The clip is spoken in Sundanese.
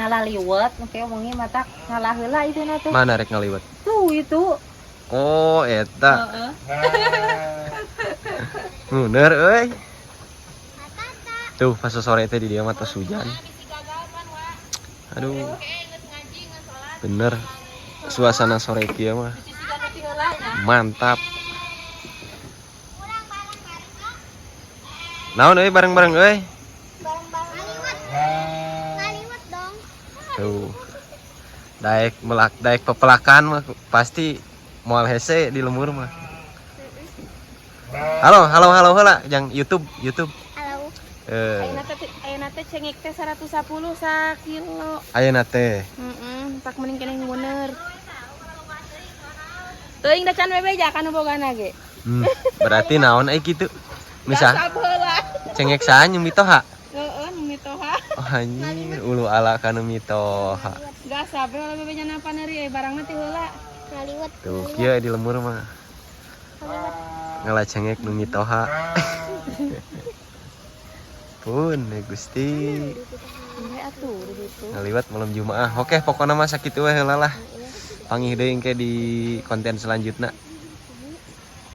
Ngaliwet engke wengi mata ngalah heula itu na teh. Mana rek ngaliwet? Tuh itu. Oh, eta. Heeh. Bener euy. Tuh, pas sore teh di dieu mah tos hujan. Aduh. Bener. Suasana sore kieu mah mantap. Naon euy bareng-bareng euy? Bareng-bareng ngaliwet dong. Tuh. Daek melak, daek pepelakan mah pasti moal hese di lembur mah. Halo, halo, halo heula jang YouTube, YouTube. Halo. Eh, Ayeuna teh cengek teh 110 sakilo. Ayeuna teh. Heeh, tak mending keneh bener. Teuing da can bebeja kana bogana ge. Berarti naon ai kitu? Misah Gasap heula. Cengek saha nu mitoha? Heeh, nu mitoha. Oh anjir, ulu ala kana mitoha. Gasap heula bebeja napa neuri euy barangna teh heula. Ngaliwet. Tuh, kieu di lembur mah. Ngala cengek nu mitoha. Pun, ya Gusti. Engke atuh di ditu. Ngaliwet malam Jumaah. Oke, pokoknya mah sakitu we heula lah. Panggih deui engke di konten selanjutnya.